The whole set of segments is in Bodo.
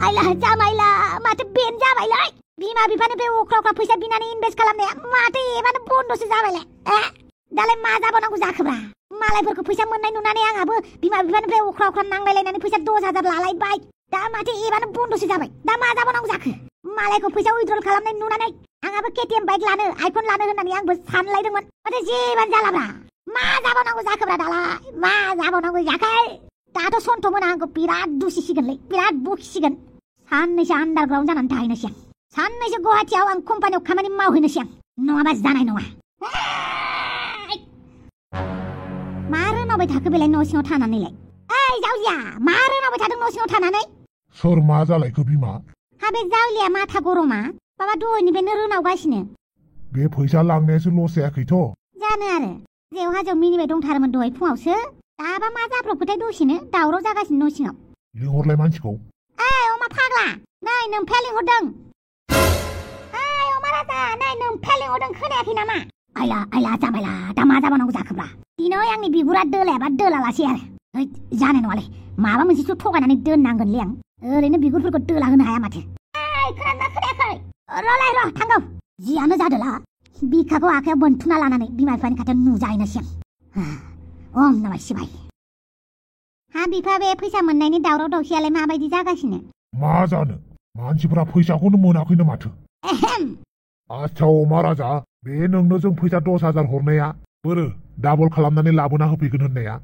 आइला जामाइला माथो बेन जाबायलाय बिमा बिफानिफ्राय अख्रा अख्रा फैसा बिनानै इनभेस्ट खालामनाया माथो एबानो बन्दसो जाबायलाय दालाय मा जाबावनांगौ जाखोब्रा मालायफोरखौ फैसा मोननाय नुनानै आंहाबो बिमा बिफानिफ्राय अख्रा अख्रा नांलायलायनानै फैसा 10,000 लालायबाय दा माथो एबानो बन्दसो जाबाय दा मा जाबावनांगौ जाखो मालायखौ फैसा उइद्रल खालामनाय नुनानै आंहाबो केटिएम बाइक लानो आइफन लानो होननानै आंबो सानलायदोंमोन माथो जेबानो जालाब्रा मा जाबावनांगौ जाखोब्रा दालाय मा जाबावनांगौ जाखो दाथ' सन्थ'मोना आंखौ बिराद दुसिसिगोनलै बिराद बखिसिगोन साननैसो आन्डारग्राउन्ड जानानै थाहैनोसै आं साननैसो गुवाहाटियाव आं कम्पानियाव खामानि मावहैनोसै आं नङाबा जानाय नङा मा रोनावबाय थाखो बेलाय न' सिङाव थानानैलाय ओइ जावलिया मा रोनावबाय थादों न' सिङाव थानानै सोर मा जालायखो बिमा हा बे जावलिया माथा गरमा बाबा दहायनिफ्रायनो रोनावगासिनो बे फैसा लांनायासो लस जायाखैथ' जानो आरो जेव हाजोआव मिनिबाय दंथारोमोन दहाय फुङावसो दाबा मा जाब्रबखोथाय दसेनो दावराव जागासिनो न' सिङाव लिंहरलाय मानसिखौ ओइ अमा फाग्ला नै नोमफाया लिंहरदों ओइ अमा राजा नै नोमफाया लिंहरदों खोनायाखै नामा आइला जाबायला दा मा जाबावनांगौ जाखोब्रा दिनै आंनि बिगुरा दोलायाबा दोलालासै आरो ओइ जानाय नङालै माबा मोनसेसो थगायनानै दोननांगोनलै आं ओरैनो बिगुरफोरखौ दोला होनो हाया माथो ओइ खोनादोंना खोनायाखै र'लाय र' थांगौ जियानो जादोला बिखाखौ आखायाव बोनथुना लानानै बिमा बिफानि खाथियाव नुजाहैनोसै आं ओम नमः शिवाय हा बिफा बे फैसा मोननायनि दावराव दावसियालाय माबायदि जागासिनो मा जानो मानसिफोरा फैसाखौनो मोनाखैनो माथो आच्छा अमा राजा बे नोंनो जों फैसा 10,000 हरनाया बोरो डाबल खालामनानै लाबोना होफैगोन होननाया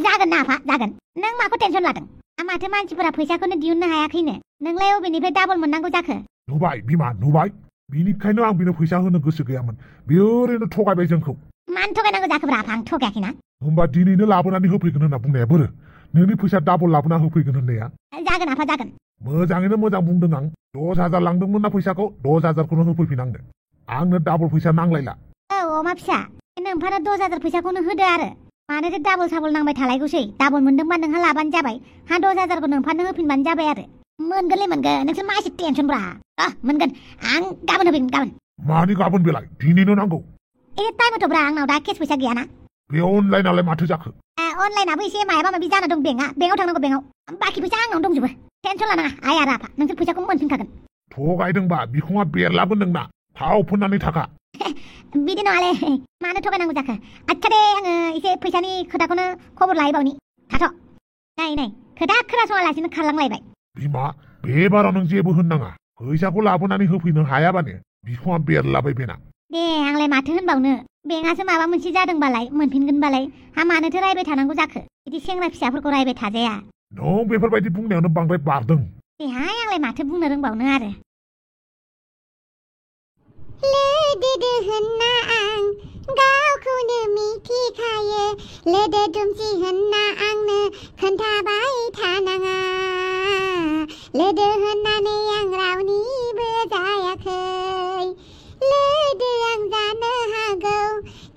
जागोन ना आफा जागोन नों माखौ टेनसन लादों माथो मानसिफोरा फैसाखौनो दिहुननो हायाखैनो नोंलाय अबेनिफ्राय डाबल मोननांगौ जाखो नुबाय बिमा नुबाय बिनिखायनो आं बिनो फैसा होनो गोसो गैयामोन बियो ओरैनो थगायबाय जोंखौ मानो थगायनांगौ जाखोब्रा आफा आं थगायाखैना होमबा दिनैनो लाबोनानै होफैगोन होनना बुंनाया बोरो नोंनि फैसा डाबल लाबोना होफैगोन होननाया जागोन आफा जागोन मोजाङैनो मोजां बुंदों आं 10,000 लांदोंमोन ना फैसाखौ 10,000खौनो होफैफिनांनो आंनो डाबल फैसा नांलायला औ अमा फिसा नोंफानो 10,000 फैसाखौनो होदो आरो मानोथो डाबल साबल नांबाय थालायगौसै डाबल मोनदोंबा नोंहा लाबानो जाबाय हा 10,000खौ नोंफानो होफिनबानो जाबाय आरो मोनगोनलै मोनगोन नोंसोर मा एसे टेनसनब्रा मोनगोन आं गाबोन होफैगोन गाबोन मानि गाबोन बेलाय दिनैनो नांगौ टाइम होथ'ब्रा आंनाव दा केस फैसा गैयाना बे अनलाइनालाय माथो जाखो अनलाइनाबो एसे मायाबा माबि जाना दं बेंकआव थांनांगौ बेंकआव बाखि फैसा आंनाव दंजोबो टेनसन लानाङा आइ आरो आफा नोंसोर फैसाखौ मोनफिनखागोन थगायदोंबा बिखुङा बेरलाबो नोंना थाव फोननानै थाखा बिदि नङालै मानो थगायनांगौ जाखो आच्छा दे आङो एसे फैसानि खोथाखौनो खबर लाहैबावनि थाथ' नै खोथा खोनासङालासिनो खारलांलायबाय बिमा बे बाराव नों जेबो होननाङा फैसाखौ लाबोनानै होफैनो हायाबानो बिखुङा बेरलाबाय बेना दे आंलाय माथो होनबावनो बेंकआसो माबा मोनसे जादोंबालाय मोनफिनगोनबालाय हा मानोथो रायबाय थानांगौ जाखो बिदि सेंग्रा फिसाफोरखौ रायबाय थाजाया नों बेफोरबायदि बुंनायावनो बांद्राय बारदों देहाय आंलाय माथो बुंनो रोंबावनो आरो लोदोदो होनना आं गावखौनो मिथिखायो लोदो दुमसि होनना आंनो खोन्थाबाय थानाङा लोदो होननानै आं रावनिबो जायाखै लोदो आं जानो हागौ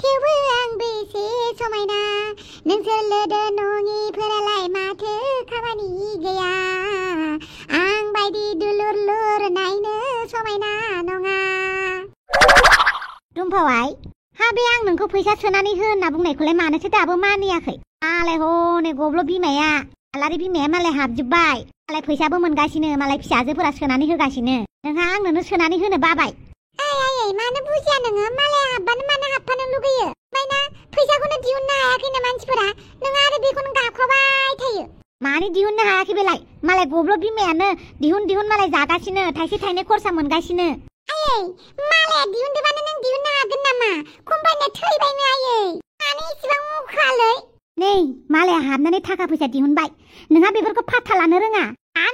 थेवबो आं बेसे समायना नोंसोर लोदो नङिफोरालाय माथो खामानि गैया आं बायदि दुलुर लुर नायनो समायना नङा दुमफावाय हा बे आं नोंखौ फैसा सोनानै हो होनना बुंनायखौलाय मानोथो दाबो मानियाखै आलाय हनै गब्ल' बिमाया आलारि बिमाया मालाय हाबजोब्बाय मालाय फैसाबो मोनगासिनो मालाय फिसाजोफोरा सोनानै होगासिनो नोंहा आंनोनो सोनानै होनो बाबाय आयै मानो बुजिया नोङो मालाय हाबबानो मानो हाबफानो लुगैयो ओमफ्रायना फैसाखौनो दिहुननो हायाखैनो मानसिफोरा नों आरो बेखौनो गाबखाबाय थायो मानो दिहुननो हायाखै बेलाय मालाय गब्ल' बिमायानो दिहुन मालाय जागासिनो थाइसे थाइनै खरसा मोनगासिनो आयै मालाया दिहुनदोबानो नों दिहुननो हागोन नामा कम्पानिया थैबायनो आयै मानो इसेबां मुखालै नै मालाया हाबनानै थाखा फैसा दिहुनबाय नोंहा बेफोरखौ फात्ता लानो रोङा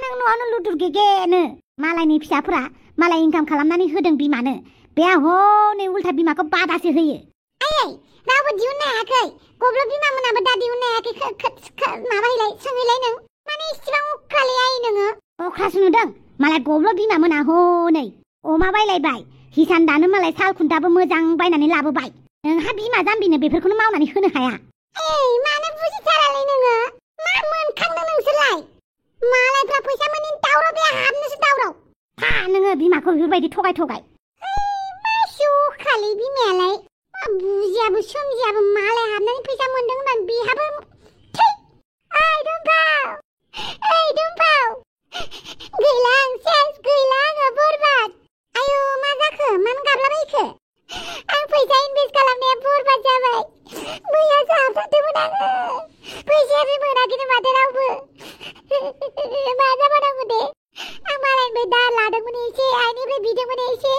नों न'आवनो लुदुर गेगेनो मालायनि फिसाफोरा मालाय इनकाम खालामनानै होदों बिमानो बे हनै उल्था बिमाखौ बादासो होयो आयै रावबो दिहुननो हायाखै गब्ल' बिमा मोनाबो दा दिहुननो हायाखै माबाहैलाय सोंहैलाय नों माने इसेबां उखालै आयै नोङो अख्रासो नुदों मालाय गब्ल' बिमा मोना हनै अमा बायलायबाय हिसान दानो मालाय साल खुन्थाबो मोजां बायनानै लाबोबाय नोंहा बिमा जाम्बिनो बेफोरखौनो मावनानै होनो हाया मानो बुजिथारालै नोङो मा मोनखांदों नोंसोरलाय मालायफ्रा फैसा मोनैनि दावराव बे हाबनोसो दावराव हा नोङो बिमाखौ बेफोरबायदि थगाय मा सखालै बिमायालाय मा बुजियाबो सोमजियाबो मालाय हाबनानै फैसा मोनदों होनबा बेहाबो थै ओइ दुमफाव फैसायानो मोनाखैनो माथो रावबो मा जाबावनांगौ दे आं मालायनिफ्राय दाहार लादोंमोन एसे आइनिफ्राय बिदोंमोन एसे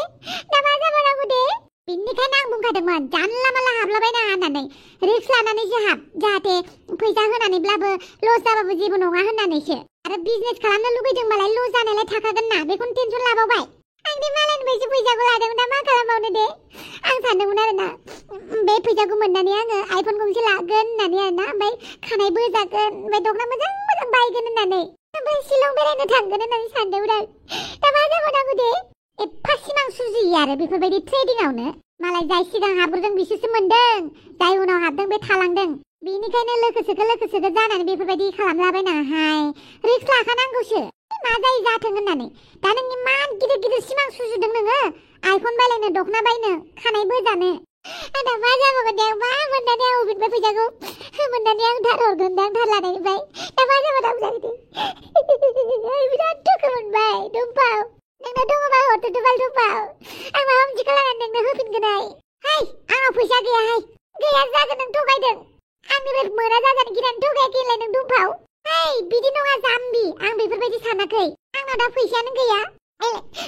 दा मा जाबावनांगौ दे बेनिखायनो आं बुंखादोंमोन जानला मानला हाबलाबायनाङा होननानै रिक्स लानानैसो हाब जाहाथे फैसा होनानैब्लाबो लस जाबाबो जेबो नङा होननानैसो आरो बिजनेस खालामनो लुगैदोंबालाय लस जानायलाय थाखागोन ना बेखौनो टेनसन लाबावबाय आंनि मालायनिफ्रायसो फैसाखौ लादोंमोन दा मा खालामबावनो दे आं सानदोंमोन आरोना बे फैसाखौ मोननानै आङो आइफन गंसे लागोन होननानै आरोना ओमफ्राय खानाय बोजागोन ओमफ्राय दख'ना मोजां मोजां बायगोन होननानै ओमफ्राय शिलं बेरायनो थांगोन होननानै सानदोंमोन आं दा मा जाबावनांगौ दे एफा सिमां सुजुयो आरो बेफोरबायदि ट्रेडिंआवनो मालाय जाय सिगां हाबग्रोदों बिसोरसो मोनदों जाय उनाव हाबदों बे थालांदों बेनिखायनो लोखोसोखो जानानै बेफोरबायदि खालामलाबायनाङाहाय रिक्स लाखानांगौसो मा जायो जाथों होननानै दा नों इमान गिदिर गिदिर सिमां सुजुदों नोङो आइफन बायलायनो दख'ना बायनो खानाय बोजानो दा मा जाबावगोन दे मा मोननानै आं अबेनिफ्राय फैसाखौ मोननानै आं धार हरगोन दां धार लानायनिफ्राय दा मा जाबावनांगौ जाखो दे बिराद दुखु मोनबाय दुमफाव नोंनाव दङबा हरथ'दो बाल दुमफाव आं माबा मोनसे खालामनानै नोंनो होफिनगोनहाय हाय आंनाव फैसा गैयाहाय गैया जागोन नों थगायदों आंनिफ्राय मोना जाजानो गिनानै थगायाखैलाय नों दुमफाव हाय बिदि नङा जाम्बि आं बेफोरबायदि सानाखै आंनाव दा फैसायानो गैया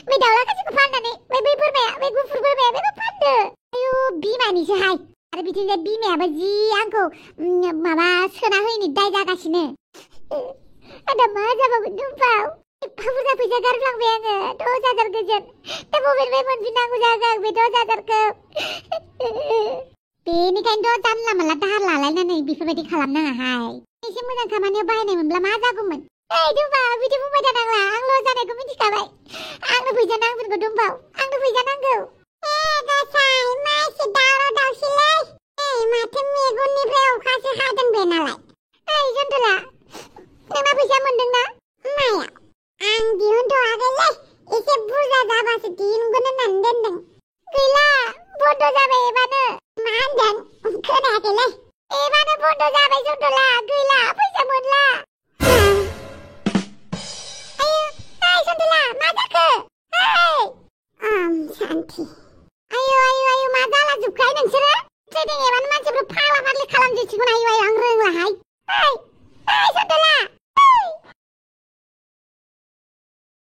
बे दाउला खासिखौ फाननानै बे बोरमाया बे गुफुर बोरमाया बेखौ फानदो आयु बिमानिसोहाय आरो बिदिनो बिमायाबो जि आंखौ माबा सोना होयैनि दाय जागासिनो दा मा जाबावगोन दुमफाव एफा बुरजा फैसा गारफ्लांबाय आङो 10,000 गोजोन दा बबेनिफ्राय मोनफिननांगौ जाखो आं बे 10,000खौ बेनिखायनोथ' जानला मानला दाहार लालायनानै बेफोरबायदि खालामनाङाहाय एसे मोजां खामानियाव बाहायनाय मोनब्ला मा जागौमोन दुमफाव बिदि बुंबाय थानांला आं लस जानायखौ मिथिखाबाय आंनो फैसा नांगौ दुमफाव आंनो फैसा नांगौ गासाय मा एसे दावराव दावसिलै माथो मेगननिफ्राय अखासो हादों बे नालाय जन्थला नोंना फैसा मोनदोंना माया आं दिहुनथ'वाखैलै एसे बुरजा जाबासो दिहुनगोन होननानै दोनदों गैला बन्द जाबाय एबानो मा होनदों खोनायाखैलै एबानो बन्द जाबाय जन्थला गैला फैसा मोनला आयु जन्थला मा जाखो शान्ति आयु मा जाला जोबखाय नोंसोरो ट्रेडिं एबानो मानसिफोरा फाग्ला फाग्लि खालामजोबसिगोन आयु आं रोंलाहाय जन्थला